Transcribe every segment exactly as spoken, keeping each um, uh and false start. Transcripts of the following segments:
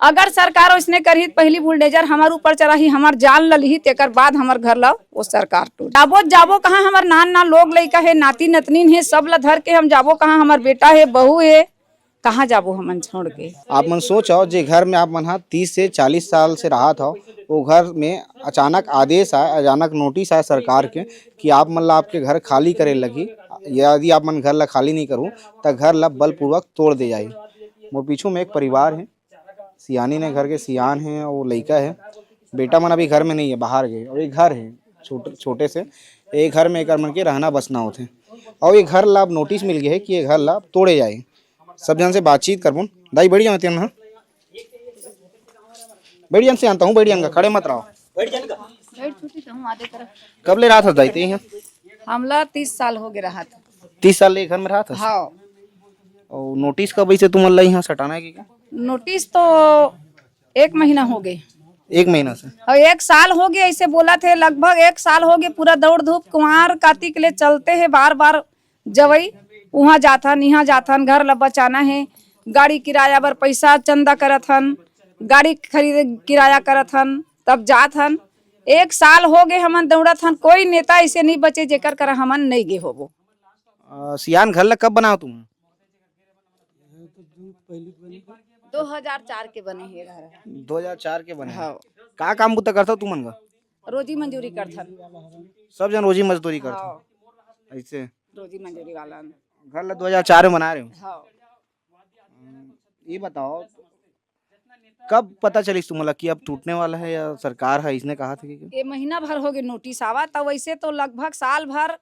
अगर सरकार ओइसने करही त पहिली बुलडोजर हमर ऊपर चलाही, हमर जान ल लिही, तेकर बाद हमर घर ल ओ सरकार टूर। जाबो, जाबो कहाँ? हमर नान नान लोग लइका हे, नाती नतनीन हे, सब ल धर के हम जाबो कहाँ? हमर बेटा हे, बहू हे, कहाँ जाबो हमन छोड़ के? आप मन सोचव, जे घर में आप मन ह तीस से चालीस साल से रहत हव, ओ घर में अचानक आदेश आय, अचानक नोटिस आय सरकार के कि आप मन ला आपके घर खाली करे लगही। यदि आप मन घर ला खाली नहीं करहू, त घर ला बलपूर्वक तोड़ दे जाही। मोर पीछू में एक परिवार हे, सियानी ने घर के सियान हे, वो लइका हे, बेटा मन अभी घर में नहीं है, बाहर गए, और ये घर है छोटे, छोटे से, ये घर में एकर मन के रहना बसना होथे, और ये घर ला अब नोटिस मिल गया है कि ये घर ला तोड़े जाए। सब जन से बातचीत करबुन। दाई, बैठ जाओ, तेन ह। बैठ जान से जानता हूँ, बैठ जान का, खड़े मत रहो। बैठ छुट्टी तो हूँ आधे तरफ। कब ले रहा था दाई ते यहाँ? हमला तीस साल हो गए रहा था। तीस साल ले घर में रहा था? हाँ। और नोटिस कब से तुम ला यहाँ सटाना है कि क्या? नोटिस तो एक महीना हो गए। एक महीना से? और एक साल हो गया, ऐसे बोला थे, लगभग एक साल हो गए, पूरा दौड़ धूप कुंवार कातिक ले चलते हैं, बार बार जवई उहाँ जाथन, इहाँ जाथन, घर ला बचाना है, गाड़ी किराया बर पैसा चंदा करत हन, गाड़ी खरीदे किराया करत हन, तब जात हन। एक साल हो गए हमन दौड़त हन, कोई नेता ऐसे नहीं बचे जेकर करा हमन नहीं गे होबो। अ, सियान घर ला कब बनाओ तुम? दो हजार चार के बने हे घर। दो हजार चार के बने? हाँ। का काम बुता करथव तुमन का? रोजी मंजूरी करथन। सब जन रोजी मजदूरी करथन? हाँ। ऐसे? रोजी मंजूरी वाला। घर ला दो हजार चार में बना रहे हो? हाँ। हम्म, ये बताओ, कब पता चलिस तुमला कि अब टूटने वाला है या सरकार है इसने कहा था कि? ये महीना भर हो गए नोटिस आवा, तो वैसे तो लगभग साल भर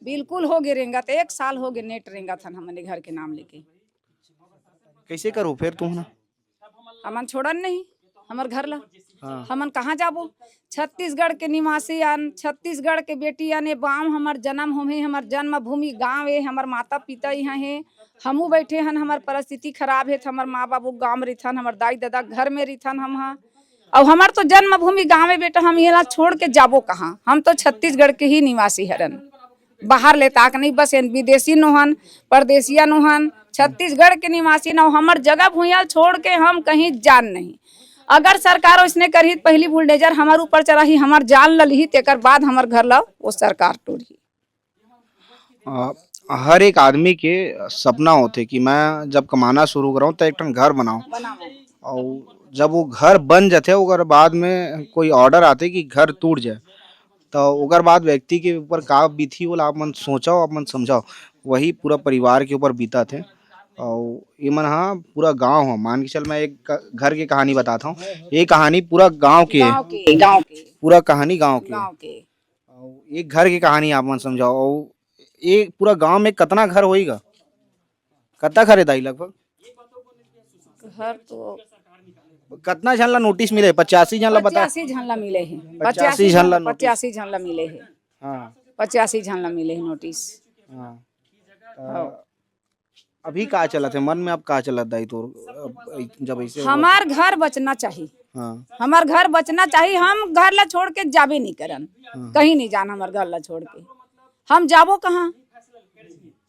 बिल्कुल हो गए रेंगत, एक साल हो गए नेट रेंगत हन हमने घर के नाम लेके। कैसे करो फिर तुम ना? हमन छोड़न नहीं हमर घर ला। हाँ। हमन कहाँ जाबो? छत्तीसगढ़ के निवासी अन, छत्तीसगढ़ के बेटी अन, ये गाँव हमर जन्म होमे, हमर जन्मभूमि गाँव ए, हमर माता पिता यहाँ हे, हमू बैठे हन, हमर परिस्थिति खराब हे, त हमर माँ बाबू गाँव में रिथन, हमर दाई ददा घर में रिथन हम हा। अउ हमर तो जन्मभूमि गाँव ए बेटा, हम ये ला छोड़ के जाबो कहाँ? हम तो छत्तीसगढ़ के ही निवासी हरन। बाहर ले ताक नहीं बसेन, विदेशी नोहन, परदेसिया नोहन, छत्तीसगढ़ के निवासी नौ, हमर जगह भुइयां छोड़ के हम कहीं जान नहीं। अगर सरकार ओइसने करही, त पहिली बुलडोजर हमर ऊपर चलाही, हमर जान ल लिही, तेकर बाद हमर घर ल वो सरकार टूरही। अ, हर एक आदमी के सपना होथे कि मैं जब कमाना शुरू कराऊं, त एक ठन घर बनाऊं। बनाऊं। अउ जब वो घर बन जाथे, ओकर बाद में कोई ऑर्डर आथे कि घर टूट जाए, त ओकर बाद व्यक्ति के ऊपर का बीतही, ओला आप मन सोचव, आप मन समझव। वही पूरा परिवार के ऊपर बीतत हे। अउ ये मन ह पूरा गांव ह, मान के चल, मैं एक क-, घर के कहानी बताता हूँ। ये कहानी पूरा गांव के हे। गांव के, गांव के। पूरा कहानी गांव के। गांव के। अउ एक घर के कहानी आप मन समझव। अउ ये पूरा गांव में कतना घर होही गा? कतना घर हे दाई लगभग? घर तो कतना झन ला नोटिस मिले? पचासी झन ला बता। पचासी झन ला मिले हे। पचासी झन ला नोटिस। पचासी झन ला मिले हे। हाँ। पचासी झन ला मिले हे नोटिस। हाँ। हाँ। अभी का चलत हे मन में, अब का चलत दाई तोर, अब जब ऐसे हुआ? हमार घर बचना चाहिए। हाँ। हमार घर बचना चाहिए, हम घर ला छोड़ के जाबे नहीं करन। हाँ। कहीं नहीं जान हमार घर ला छोड़ के। हम जाबो कहाँ?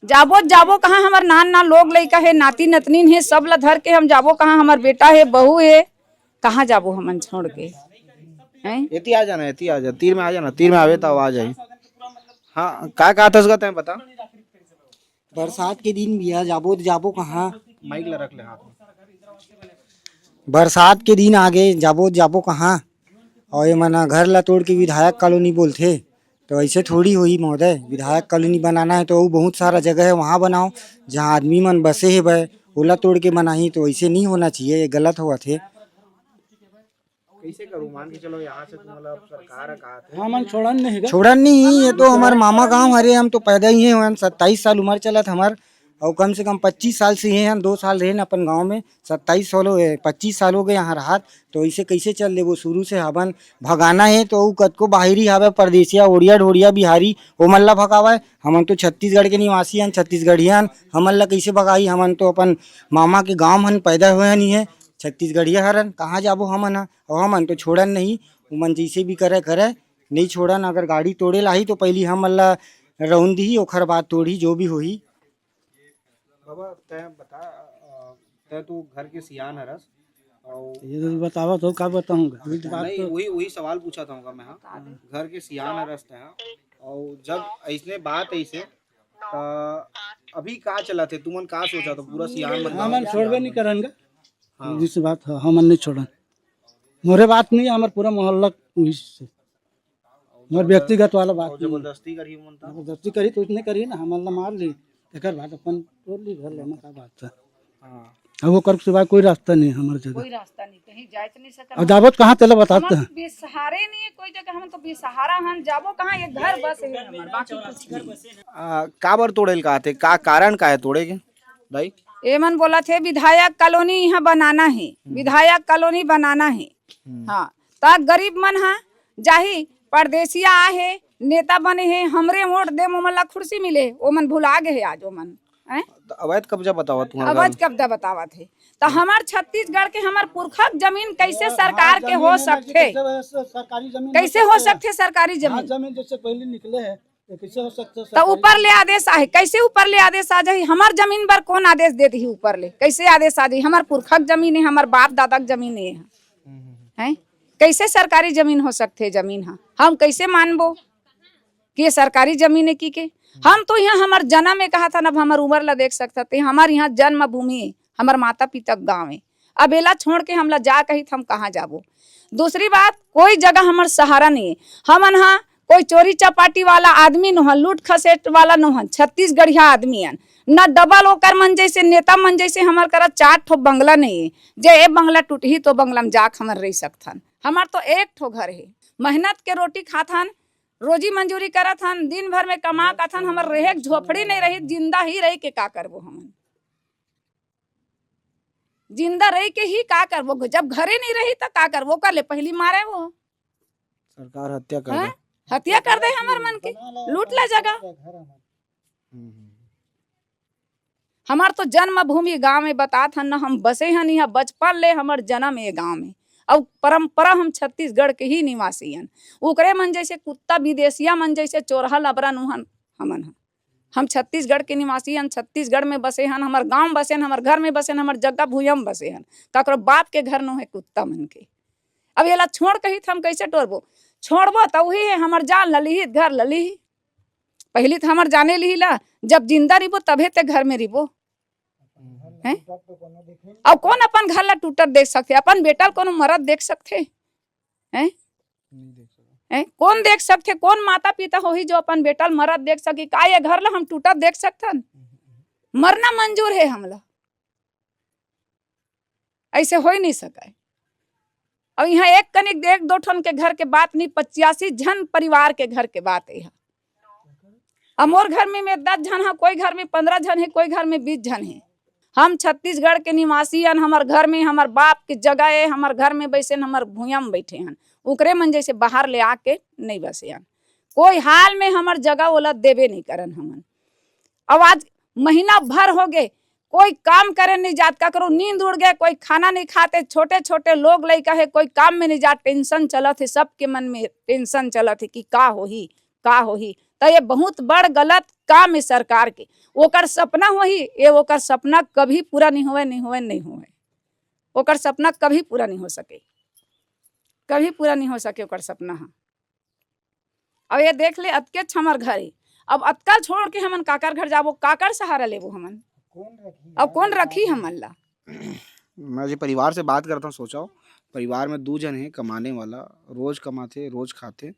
जाबो, जाबो कहाँ? हमर नान नान लोग लइका हे, नाती नतनीन हे, सब ला धर के हम जाबो कहाँ? हमर बेटा हे, बहू हे, कहाँ जाबो हमन छोड़ के? हैं? एती आ जाना, एती आ जा, तीर में आ जाना, तीर में आवे त आ जाही। हाँ, का कहत हस गा तैं बता। बरसात के दिन भैया जाबो त जाबो कहाँ? माइक ला रख ले हाथ में। बरसात के दिन आगे, जाबो त जाबो कहाँ? अउ ये मन ह घर ला तोड़ के विधायक कॉलोनी बोलथे, तो ऐसे थोड़ी होही महोदय। विधायक कॉलोनी बनाना है तो वो बहुत सारा जगह है, वहाँ बनाओ, जहाँ आदमी मन बसे हे बे, ओला तोड़ के बनाही, तो ऐसे नहीं होना चाहिए, ये गलत होवत हे। कैसे करूँ? मान के चलो, यहाँ से तुम मतलब सरकार ह कहा थे। हमन छोड़न नहीं गा। छोड़न नहीं, ये तो हमर मामा गांव हरे, हम तो पैदा ही हैं, सत्ताईस साल उम्र चलत हमर, अउ कम से कम पच्चीस साल से ये हैं, दो साल रहे न अपन गांव में, सत्ताईस साल हो गए, पच्चीस साल हो गए यहाँ रहत, तो इसे कैसे चल देबो? शुरू से हमन भगाना है तो उ कतको बाहिरी हावे, परदेसिया, ओड़िया ढोड़िया बिहारी, ओमन ला भगावे। हमन तो छत्तीसगढ़ के निवासी हन, छत्तीसगढ़िया हन, हमन ला कैसे भगाही? हमन तो अपन मामा के गांव हन, पैदा हुए हन, ये छत्तीसगढ़िया हरन, कहाँ जाबो हमन ह? अउ हमन तो छोड़न नहीं, उमन जैसे भी करे, करे, नहीं छोड़न। अगर गाड़ी तोड़े लाही, तो पहली हमन ला रउन दिही, ओखर बाद तोड़ही, जो भी होही। बाबा, तैं बता, अ, तैं तो घर के सियान हरस, ये तो बतावा तो का बताऊंगा, ये तो बात नहीं, तो वही, वही सवाल पूछा था मैं, हाँ। घर के सियान हरस तैं, हाँ। और जब ऐसने बात ऐसे, त अभी का चलत हे, तुमन का सोचा था, पूरा सियान मन हमन छोड़बे नहीं करन गा। हाँ। जिस बात ह, हमन नहीं छोड़न। मोरे बात नहीं, हमर पूरा मोहल्ला उही से। मोर व्यक्तिगत वाला बात और नहीं। जबरदस्ती करही मन त? जबरदस्ती करही तो उसने करही ना, हमन ला मार ली, एकर बाद अपन तोड़ ली घर लेना का बात है। हाँ। अब ओकर सिवाय कोई रास्ता नहीं है हमर जगह। कोई रास्ता नहीं, कहीं जाए तो नहीं सकत। अब जाबो तो कहाँ, तेला बताते हमर हैं। बेसहारे नहीं है कोई जगह, हम तो बेसहारा हन, जाबो कहाँ, ये घर बस है हमर, बाकी कुछ नहीं। आ, काबर तोड़े ल कहा थे, का कारण का है तोड़े के? भाई? एमन बोलत हे विधायक कॉलोनी यहाँ बनाना हे, हम्म। विधायक कॉलोनी बनाना हे। हम्म। हाँ, त गरीब मन ह जाही, परदेसिया आहे, नेता बने हे, हमरे वोट दे, ओमन ला कुर्सी मिले, ओमन भुला गे हे आज ओमन। हैं? त अवैध कब्जा बतावत तुम्हारे अवैध गाँव? कब्जा बतावत हे। त हम्म। हमर छत्तीसगढ़ के, हमर पुरखा के जमीन कैसे सरकार के हो सकथे? कैसे हो सकथे सरकारी जमीन? कैसे हो सकथे सरकारी जमीन? जमीन जैसे पहले निकले है, तो कैसे हो सकता है त सरकारी ऊपर ले आदेश आहे, कैसे ऊपर ले आदेश आ जाही? हमर जमीन बर कौन आदेश दे दिही ऊपर ले? कैसे आदेश आ जाही? हमर पुरखा के जमीन है, हमर बाप दादा के जमीन है, हम्म, हम्म, हम्म। हैं? कैसे सरकारी जमीन हो सकथे? जमीन ह हम कैसे मानबो कि ये सरकारी जमीन है की के? हम तो यहाँ हमर जन्म में कहा था, अब हमर उम्र ला देख सकता थे, हमर यहाँ जन्मभूमि है, हमर माता पिता के गाँव है। अब एला छोड़ के हमला जा कही त हम कहाँ जाबो? दूसरी बात, कोई जगह हमर सहारा नहीं है। हमन हा कोई चोरी चपाटी वाला आदमी नोहन, लूट खसेट वाला नोहन, छत्तीसगढ़िया आदमी हन। न डबल ओकर मन जैसे नेता मन जैसे हमर करा चार ठो बंगला नहीं है, जे ए बंगला टूटही तो बंगला में जाके हमन रह सकथन। हमर तो एक ठो घर है, मेहनत के रोटी खाथन, रोजी मंजूरी करत हन, दिन भर में कमा कथन, हमर रहे के झोपड़ी नहीं रही, जिंदा ही रह के का करबो हमन? जिंदा रह के ही का करबो? जब घरे नहीं रही त का करबो? ओकर ले पहली मारे वो। सरकार हत्या कर हैं? दे। हत्या कर दे हमर मन के, लूट ला जगह। हम्म, हम्म। हमर तो जन्मभूमि गाँव में बतात हन न, हम बसे हन यहाँ बचपन ले, हमर जन्म ये गाँव में। अउ परंपरा हम छत्तीसगढ़ के ही निवासी हन। ओकरे मन जैसे कुत्ता विदेशिया मन जैसे चोरहा लबरा नुहन हमन ह। हम छत्तीसगढ़ के निवासी हन, छत्तीसगढ़ में बसे हन, हमर गाँव बसे हन, हमर घर में बसे हन, हमर जग्गा भुइयां में बसे हन। ककरो बाप के घर नो है कुत्ता मन के। अब एला छोड़ कही त हम कैसे टोरबो? छोड़बो त उही है हमर जान ल लिही, घर ल लिही। पहली त हमर जाने लिही ला, जब जिंदा रिबो तभे ते घर में रिबो। हैं? अब कौन अपन घर ला टूटत देख सकथे? अपन बेटा ल कोनो मरत देख सकथे? हैं? नहीं देख सकते। हैं? कौन देख सकथे? कौन माता पिता होही जो अपन बेटा ल मरत देख सकी? का ये घर ला हम टूटत देख सकथन? मरना मंजूर है हमला, ऐसे हो ही नहीं सके। अब यहाँ एक कनिक एक दो ठन के घर के बात नहीं, पचासी झन परिवार के घर के बात है। अब मोर घर में, में दस झन है, कोई घर में पंद्रह झन है, कोई घर में बीस झन है। हम छत्तीसगढ़ के निवासी हन, हमर घर में हमर बाप के जगह है, हमर घर में बैसे हन, हमर भुइयां में बैठे हन। ओकरे मन जैसे बाहर ले आके नहीं बसे हन। कोई हाल में हमर जगह ओला देबे नहीं करन हमन। अब आज महीना भर हो गए, कोई काम करे नहीं जात, ककरो नींद उड़ गए, कोई खाना नहीं खाते, छोटे छोटे लोग लइका है, कोई काम में नहीं जात, टेंशन चलत है, सबके मन में टेंशन चलत है कि का होही, का होही। त ये बहुत बड़ गलत काम है सरकार के। ओकर सपना होही, ये ओकर सपना कभी पूरा नहीं होवे, नहीं होवे, नहीं होवे। ओकर सपना कभी पूरा नहीं हो सके, कभी पूरा नहीं हो सके ओकर सपना ह। अब ये देख ले, अतकेच हमर घर है, अब अतका छोड़ के हमन काकर घर जाबो, काकर सहारा लेबो हमन? अब कौन रखी हमन ला? मैं जी परिवार से बात करता हूँ, सोचा हो, परिवार में दू झन है कमाने वाला, रोज कमाथे, रोज खाथे,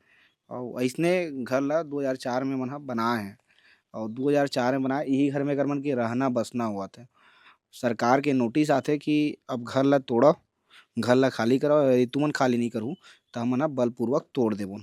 और ऐसने घर ला दो हज़ार चार में मन ह बनाए हैं, और दो हज़ार चार में बनाए, यही घर में अगर मन के रहना बसना हुआ थे, सरकार के नोटिस आथे कि अब घर ला तोड़ा, घर ला खाली कराओ, यदि तुमन खाली नहीं करू, त हमन ह बलपूर्वक तोड़ देबो।